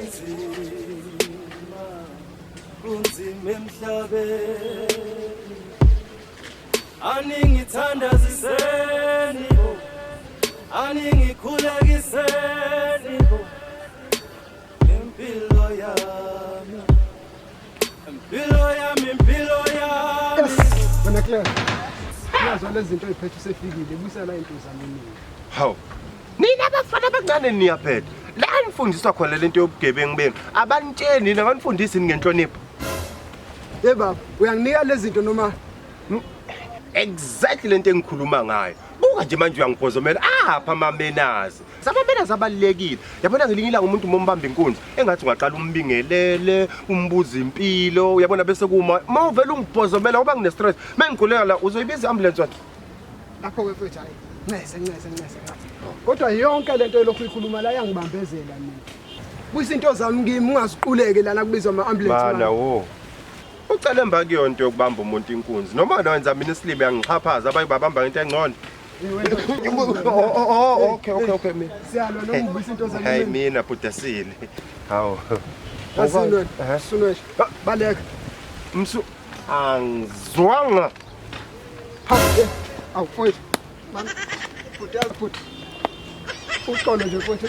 Kunzima, kunzima emhlabeni. Aningithandaziseni bo, aningikhulekiseeni bo. Impilo yami, impilo yami, impilo yami. Wena Claire, uyazo lezi zinto oyiphethe usefikile, buyisela into zami mina. Hawu. Nina abafana abancane niyaphetha. La nifundiswa khona lento yobugebengu benu. Abanitsheni nina abanifundisi ngenhlonipho. Hey baba, uyanginika lezi zinto noma Exactly lento engikhuluma ngayo. Buka nje manje uyangibhozomela apha amamenazi. Samamenazi abalekile. Yabona ngelinye ilanga umuntu mombamba inkunzi engathi ungaqala umbingelele, umbuza impilo, uyabona bese kuma. Mawuvela ungibhozomela ngoba ngine stress. Mengikhuleka la uzoyibiza iambulance wathi. Lapho ke mfethu hayi. Ncese ncese ncese. Kodwa yonke lento elokhu ikhuluma la yangibambezela mina. Buyisa into zami kimi ungaziquleke lana kubizwa ama ambulance. Mana wo. Ucele mba kuyonto yokubamba umuntu inkunzi. Noma wenza mina isilima yangixhaphaza abanye babamba ngento engcono. Oh, oh, oh, okay, okay, okay mina. Siyalwa noma ubuyisa into zami. Hey mina bhudasile. Hawu. Asinwe. Sunwe. Baleka. Msu angizwanga. Hawu, awu mfowethu. Mama, bhuti yazi bhuti. Uxolo nje mfowethu,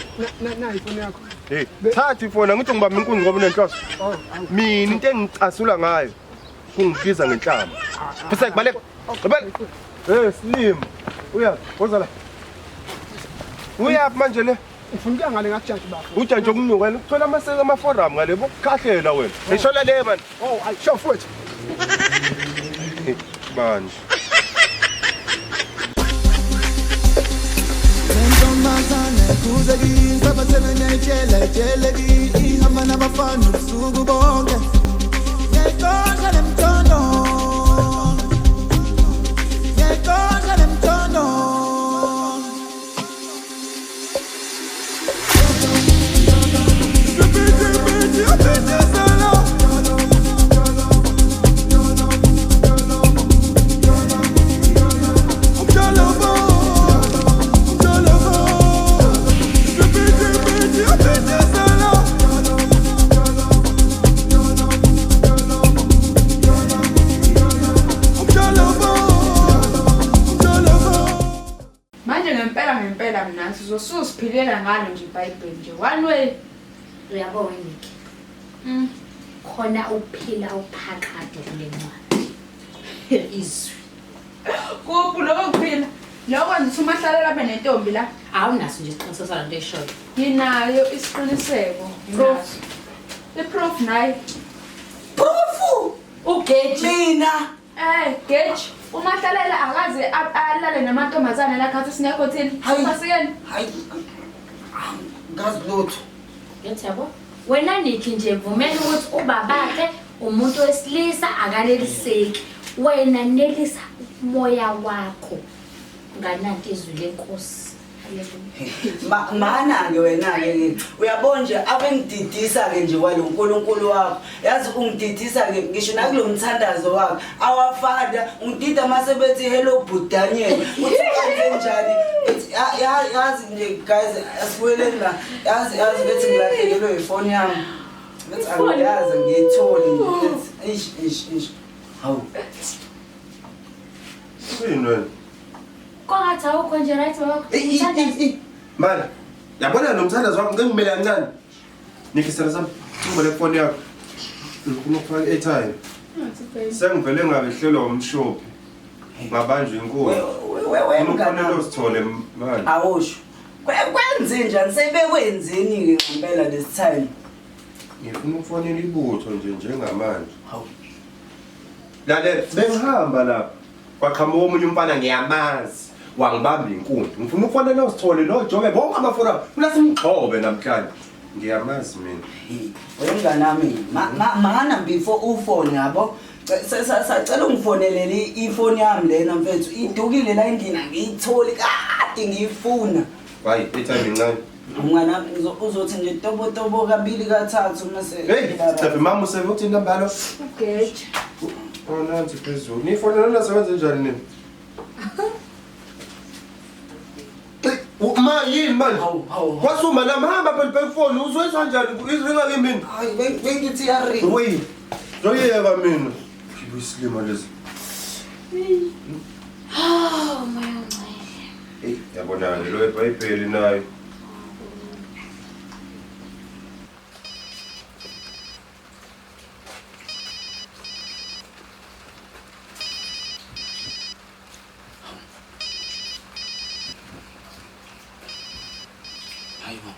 nayi ifoni yakho. Hey, thatha ifoni angithi ngibamba inkunzi ngoba unenhloso. Oh, awu. Mina into engicasula ngayo kungibiza ngenhlamba. Phesek baleka. Baleka. Hey, slim. Uyaphi? Woza la. Uyaphi manje le? Ngifuna ukuya ngale ngakujaji bafo. Ujaji okunuka wena uthola amaseko ama-forum ngale bokukhahlela wena. Ngishola le manje. Oh, ayi sho mfowethu. Manje. Lentombazane khuzekile insabathela ngiyayitshela itshelekile ihamba nabafana ubusuku bonke ngiyayixosha le mthondo ngiyayixosha le mthondo Manje ngempela ngempela mina sizosuziphilela ngalo nje iBhayibheli nje one way. Uyabo Niki. Khona ukuphila okuphakade kule ncwadi. Izwi. Kuphi lokho kuphila? Lokho kwenza ukuthi umahlalela abe nentombi la. Awunaso nje isiqiniseko salo nto eshoyo. Nginayo isiqiniseko. Proof. I-proof nayi. Proof! Ugeji. Mina Eh, Geji, umahlalela akaze alale namantombazane la khathi singekho thina. Hayi. Masikeni. Hayi. Ngazi lutho. Ngithi yabo. Wena Nikki nje vumela ukuthi ubabakhe umuntu wesilisa akaneliseki. Wena nelisa umoya wakho. Ngananti izwi lenkosi. Mana-ke wena-ke ke uyabona nje abengididisa-ke nje kwalo nkulunkulu wakho yazi ungididisa-ke ngisho nakulo mthandazo wakhe awafada ungidida uma sebethi hello bhut daniel uthi kwenze njani yazi nje guys asibuyeleni la yazi yazi bethi ngilahlekelwe yifoni yami bethi angiyazi ngiyitholi nje bethi ish ish ish hawu Yini wena? Kwangathi awukho nje right baba. Mana, yabona lo mthandazo wakho ngeke ngimele kancane. Nikisela sami, ngibole ifoni yakho. Ngifuna ukufaka i-airtime. Sengivele ngabehlelwa umshophi. Ngabanjwa inkunzi. We Ufuna mngani ukufonela usithole manje. awusho kwenze njani sebekwenzeni-ke ngempela this time Ngifuna ukufonela ibutho nje njengamanje. hawu Lalela, bengihamba lapha. Kwaqhamuka omunye umfana ngiyamazi. Wangibamba inkunzi. Ngifuna ukufonela usithole lo Jobe bonke amafora. Funa simgxobe namhlanje. Ngiyamazi mina. Wena mnganami, mana before ufone yabo. Sacela ungifonelele ifoni yami lena mfethu. Idukile la endlini angiyitholi kade ngiyifuna. Hayi, airtime incane. Mnganami uzothi nje tobo tobo kabili kathathu mase. Hey, Stephe mama useve uthi inamba yalo. Ugeja. Oh nansi phezulu. Nifonela nasebenza njani nini? Ma yini manje? Hawu, hawu. Kwasuma nami hamba phela bheka ifoni uzwenza kanjani izinga kimi? Hayi bengithi iyaringa. Wey. Zoyeka mina. Isilima lesi. Oh, moya ongcwele. Hey, yabona lo eBhayibheli nayo. Hayibo.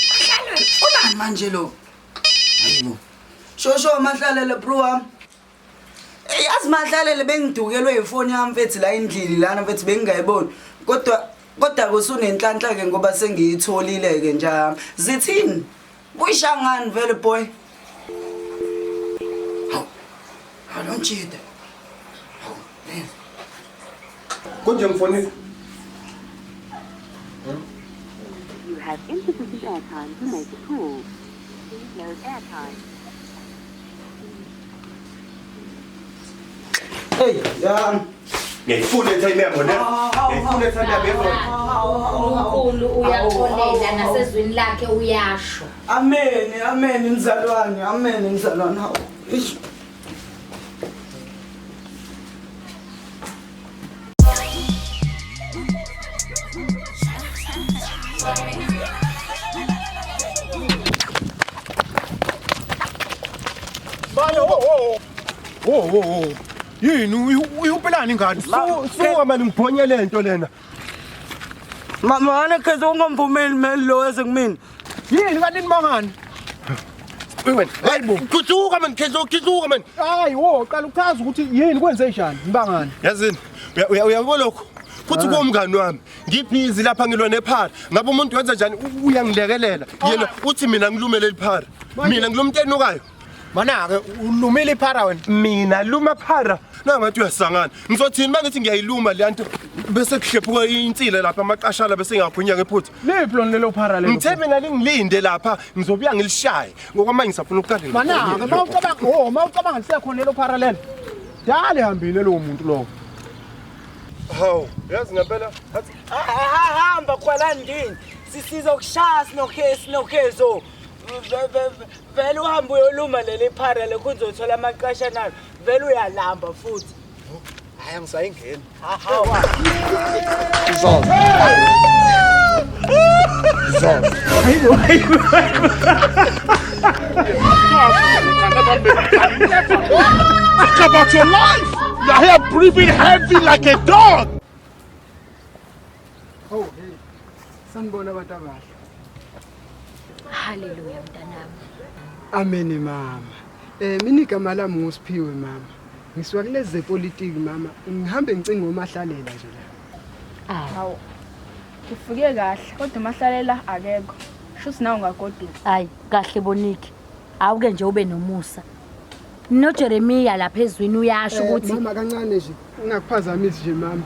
Mahlalele, ubani manje lo? Hayibo. Shosho Mahlalele bro wami. Ey yazi Mahlalele bengidukelwe ifoni yami mfethu la endlini lana mfethu bengingayiboni. Kodwa kusunenhlanhla ke ngoba sengiyitholile ke nje. Zithini? Kuyishangani vele boy. Hawu. Halontshide. Hawu. Konje ngifonile. You have insufficient airtime to make a call. Please load airtime. Hey, ya. Ngiyayifuna i-time yabo ne? Ngiyayifuna i-time yabo yefoni. uNkulunkulu uyaxolela nasezwini lakhe uyasho. Amen, amen mzalwane, amen mzalwane. Hawu. Eish. Bana wo wo wo wo. Yini uyupelani ingane? Suka mani ngibhonye lento lena. Mama khezo ungamvumeli meli lo eze kumina. Yini kanti nimangani? Wena, hayibo. Kusuka man khezo, kusuka man. Hayi wo, qala uchaza ukuthi yini kwenze njani nibangani? Yazini, uyabona lokho. Kuthi komngani wami, ngibhizi lapha ngilwa nephara. Ngabe umuntu wenza njani uyangilekelela. Yena uthi mina ngilumele liphara. Mina ngilomuntu enukayo. Mana ke ulumile iphara wena. Mina luma phara. Nangathi uyasangana. Ngizothini mangithi ngiyayiluma le nto bese kuhlephuka insila lapha amaqashala bese ngiyagwinya ngephutha. Liphi lona lelo phara lelo? Ngithe mina lingilinde lapha ngizobuya ngilishaye. Ngokwamanje ngisafuna ukuqala. Mana ke mawucabanga, mawucabanga lisekhona lelo phara lelo. Dale hambile lowo muntu lowo. Hawu, yazi ngempela athi hamba khwalani ndini. Sisizokushaya sinokhezo. Vele uhambe uyoluma leli phara lekho uzothola amaqasha nalo. Vele uyalamba futhi. Hayi angisayingeni. Hawa. Think about your life. You're here breathing heavy like a dog. Oh, hey. Sanibona abantu abahle. Hallelujah mntanami. Amen mama. Mina igama lami nguSiphiwe mama. Ngisuka kulezi zepolitiki mama. Ngihambe ngicinga uMahlalela nje la. Hawu. Ufike kahle kodwa uMahlalela akekho. Shuthi nawe ungagoduka. Hayi kahle boniki. Awuke nje ube nomusa. No Jeremiah lapha ezwini uyasho ukuthi mama kancane nje ungakuphazamisi nje mama.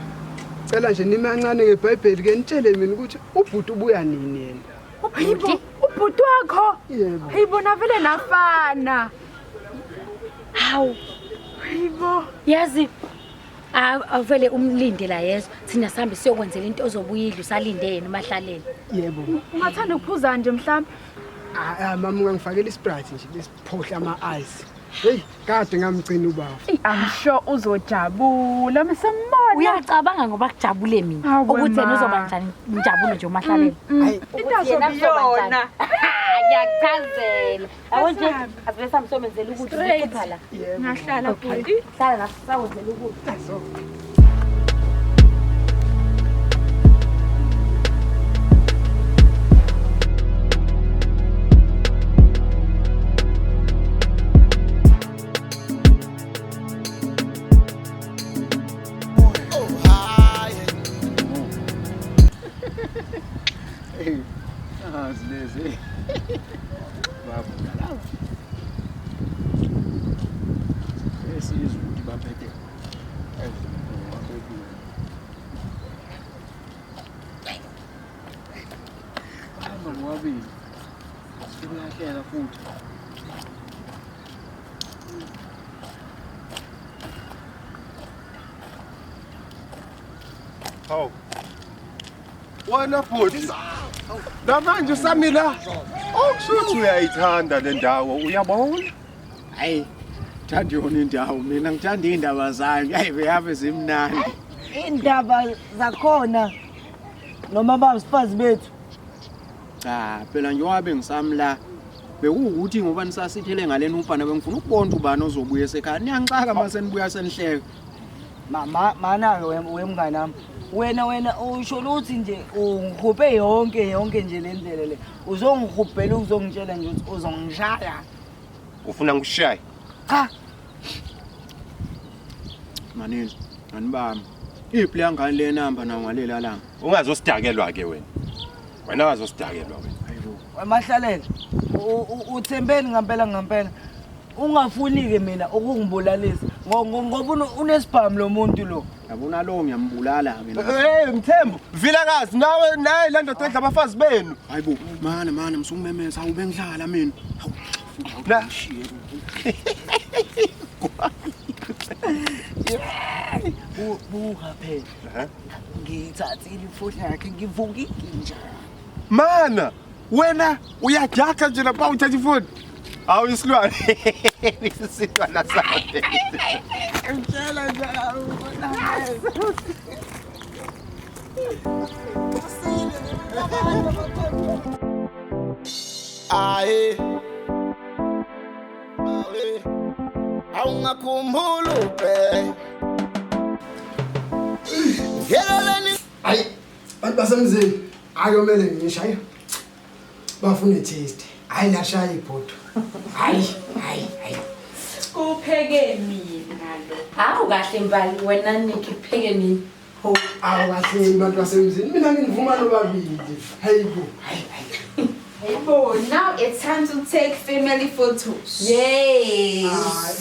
Cela nje nime kancane ngeBhayibheli ke nitshele mina ukuthi ubhuti ubuya nini yena. Hayibo, ubhuti wakho. Yebo. Hayibo navele nafana. Hawu. Hayibo. Yazi avele umlinde la yezwa thina sihambe siyokwenzela into ozobuya idlu salinde yena uMahlalela. Yebo. Ungathanda ukuphuza nje mhlawumbe? Mama ungangifakela isprite nje lesiphohla ama ice. Hey, kade ngamgcina ubaba. I'm sure uzojabula msembona. Uyacabanga ngoba kujabule mina ukuthi yena uzoba njani ngijabulo nje uMahlalela. Hayi, into azobiyona. Ngiyachazela. Yabo nje asibe samsomenzela ukudla ukukhipha la. Ngahlala bhuti. Hlala la sawenzela ukudla. Hawu. Wena bhuti. Namanje usamila. Okushuthi uyayithanda le ndawo uyabona? Hayi, thanda yona indawo mina ngithanda iy'ndaba zayo. Hayi beyave zimnandi. Indaba zakhona noma babafazi bethu. Cha, phela njengoba bengisamla bekuwukuthi ngoba nisasithele ngalena umfana bengifuna ukubona ubani ozobuya esekhaya. Niyangixaka uma senibuya senihleka. Ma mana-ke wemngane wami. Wena wena usho ukuthi nje ungihubhe yonke yonke nje le ndlela le. Uzongihubhela uzongitshela nje ukuthi uzongishaya. Ufuna ngikushaye? Cha. Manini, anibami. Iphi leya ngane le namba nawo ngalela langa? Ungazosidakelwa ke wena. Wena ungazosidakelwa wena. Hayibo. Wemahlalela. Uthembeni ngempela ngempela. Ungafuni-ke mina ukungibulalisa ngoba unesibhamu lo muntu lo. Yabona lo ngiyambulala ke. Hey Mthembu, Vilakazi nawe naye le ndoda edla abafazi benu. Hayibo, mana mana msungimemeza awube ngidlala mina. Hawu. Na. Buka phela. Ngithathile ifoni yakhe ngivukile nje. Mana, wena uyajaka nje lapha uthatha ifoni. Awu isilwane. Isilwana sakhe. Ngitshela nje Aye. Aye. Awungakhumbula ube. Yeleleni. Hayi, bantu basemzini akumele ngisho hayi. Bafuna taste. Hayi lashaya ibhodo. Hayi, hayi, hayi. Kupheke mina lo. Hawu kahle Mbali wena Nikki pheke mina. Ho, awu kahle bantu basemzini. Mina ngivuma nobabili. Hayibo, hayi, hayi. Hayibo, now it's time to take family photos. Yes.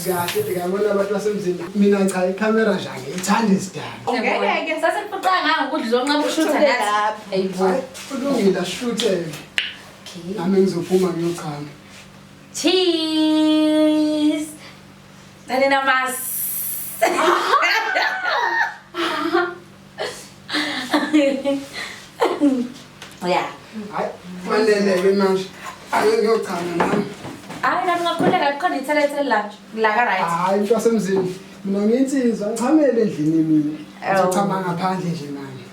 Hayi kahle ngiyabona abantu basemzini. Mina cha ikhamera nje angiyithandi isidala. Ngeke Sasekuxoxa ngayo ukudla uzonqaba ukushutha nathi. Hayibo. Hayi, kulungile ashutheke. Nami ngizophuma ngiyochama. Cheese. Nani namas. Yeah. Hayi, fanele-ke manje. Ake ngiyochama nami. Hayi nami ngakhuleka kukhona ithalethele la. La ka right. Hayi, into yasemzini. Mina ngiyinsizwa, ngichamele endlini mina. Ngizochama ngaphandle nje manje.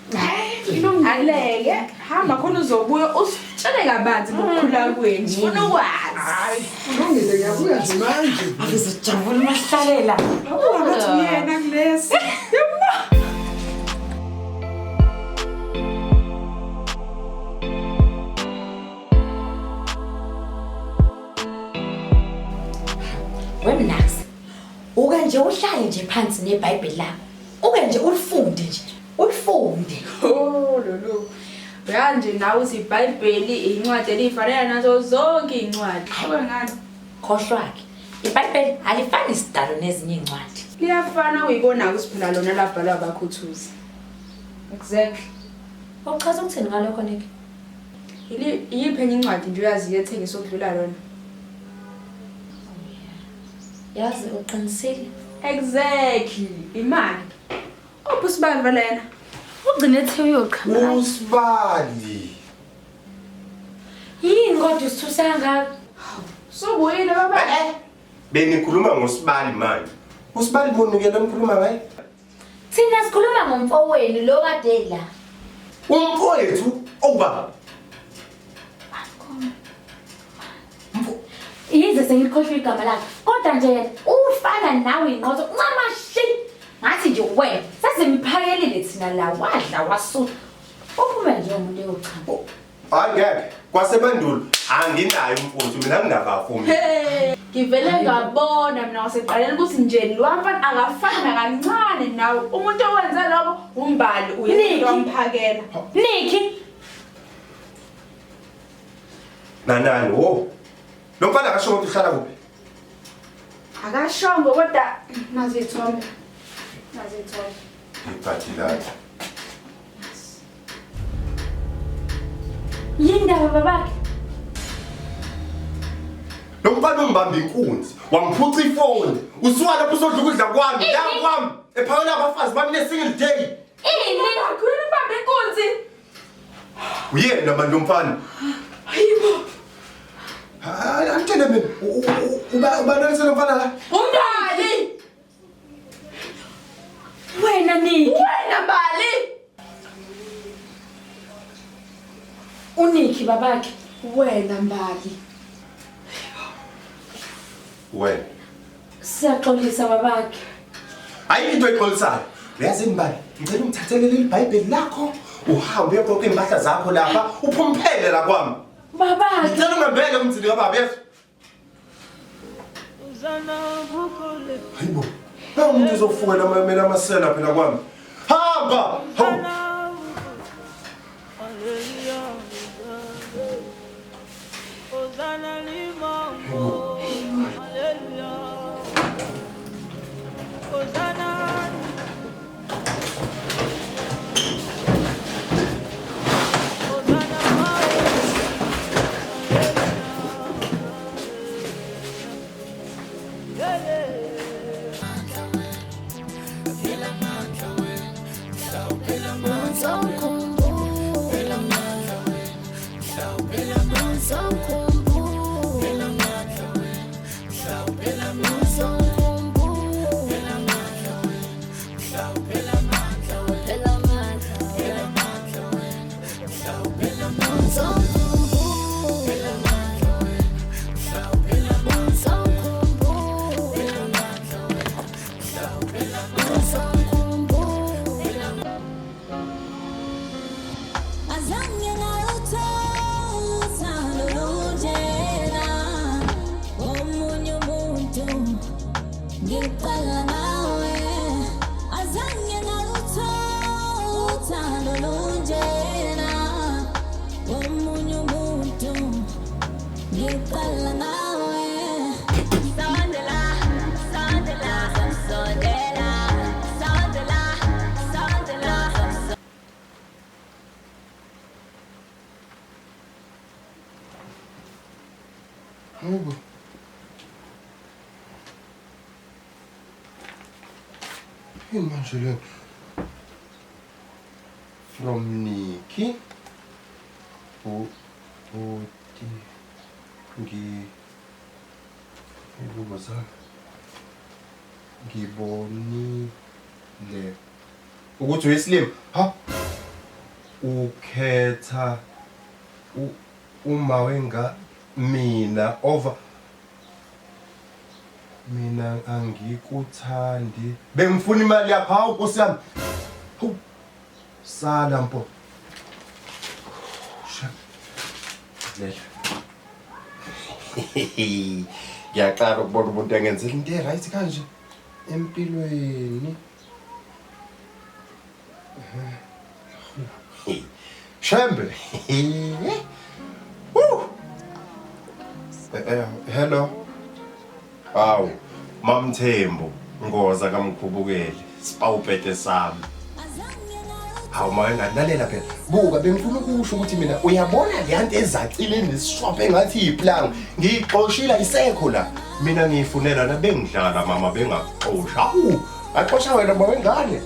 Ilungileke. Hamba khona uzobuya usitshele kabanzi ngokukhula kwenu. Sifuna ukwazi. Hayi, kulungile ngiyabuya nje manje. Avizojabula mahlalela. Ungathi uyena kulesi. Wemnax. Uke nje uhlale nje phansi neBhayibheli lakho. Uke nje ulifunde nje. Ulifunde. Oh lolu. Uyazi nje nawe uthi iBhayibheli incwadi elifanele nazo zonke iy'ncwadi. Uke ngani? Khohlwa-ke. IBhayibheli alifani isidalo nezinye iy'ncwadi. Liyafana kuyikona ukuthi phela lona labhalwa abakhuthuzi. Exactly. Uchaza ukuthini ngalokho Nick? Iyiphi enye incwadi nje oyaziyo ethengiswa ukudlula lona? Yazi uqinisile. Exactly. Imali. Uphi usibali vele yena? Ugcine ethe uyochama. Usibali. Yini kodwa usithusa kangaka? Subuyile baba. Benikhuluma ngosibali manje. Usibali bonikela nikhuluma ngaye? Thina sikhuluma ngomfowenu lo kade la. Umfowethu owubaba. Yize sengikhohlwe igama lakhe. Kodwa nje yena ufana nawe inqotho ncamashi. Ngathi nje wena sazimphayelile thina la wadla wasutha. Uphume nje umuntu eyochama. Hayi ngeke. Kwasemandulo anginayo umfowethu mina nginabafo mina. Hey, ngivele ngabona mina waseqaleni ukuthi nje lo mfana akafani nakancane nawe. Umuntu owenze lokho uMbali Nikki. uyena wamphakela. Nikki, Nanani wo. Lo mfana akasho ukuthi uhlala kuphi? Akashongo kodwa nazi ithombe. Nazi ithombe. Ibhadi lakhe. yini ndaba babakhe? Lo mfana ungibamba inkunzi, wangiphuca ifoni. Usuka lapho usodla ukudla kwami, la kwami. Ephakela abafazi bami ne single day. Ini? Kakhulu bambe inkunzi. Uyena manje umfana. Hayibo. Hayi, angitshele mina. Uba ubanalise lo mfana la. Umbali. Wena Niki. Wena Mbali. UNiki babakhe. Wena Mbali. Wena. Siyaxolisa babakhe. Hayi into exolisayo. Uyazi Mbali, ngicela ungithathele leli Bhayibheli lakho. Uhambe uyoqoqa iy'mpahla zakho lapha, uphumphele la kwami. Babakhe. Ngicela ungambele umzini kababa, yes? Hayibo. Nawu umuntu uzofukela amamela amasela phela kwami. Hamba! Hawu. Azange ngaluthola olunjena omunye umuntu ngiqala nawe. Azange ngaluthola olunjena omunye umuntu ngiqala nawe. Sondela, sondela, sondela, sondela, sondela. Hayibo. Yini manje le? From Nikki. Uti ngi Ngibuzana. Ngibonile ukuthi uyisilima. Ha? Ukhetha uma wenga mina over mina angikuthandi. Bengifuna imali yakho, hawu Nkosi yami. Hawu. Sala mpo. Lela. Ngiyaqala ukubona umuntu engenzela into e-right kanje empilweni. Shembe. Woo! Hello. Hawu, Mamthembu, ngoza kamkhubukeli, sipawupete sami. Hawu mawe ngalalela phela. Buka bengifuna ukusho ukuthi mina uyabona le nto ezacile nesishwaphe engathi iplango. Ngiyixoshile ayisekho la. Mina ngiyifunela la bengidlala mama bengakuxosha. Hawu, axosha wena mawe ngane.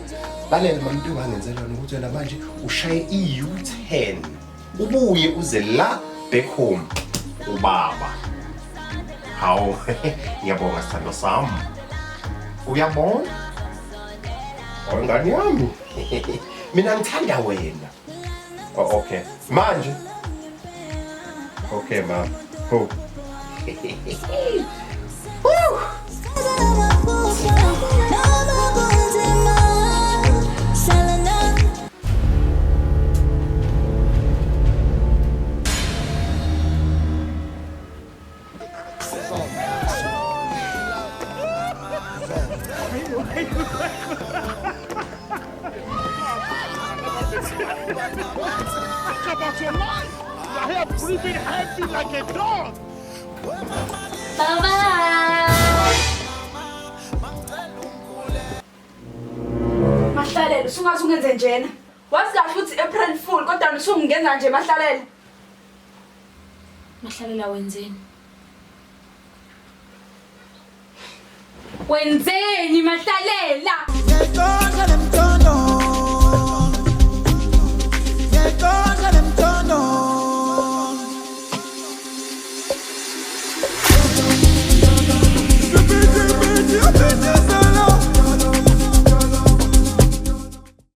Lalela mama into ongangenzela yona ukuthi wena manje ushaye i-U10. Ubuye uze la back home ubaba. Hawu, ngiyabonga sithando sami. Uyabona? Oh ngane yami. Mina ngithanda wena. Oh okay. Manje. Okay mama. Ho. Woo! Think about your life. You're here breathing heavy like a dog. Bye-bye. Mahlalela, usungaze ungenze njena. Wazi kahle ukuthi April Fool kodwa usungingenza nje Mahlalela. Mahlalela wenzeni? Wenzeni Mahlalela?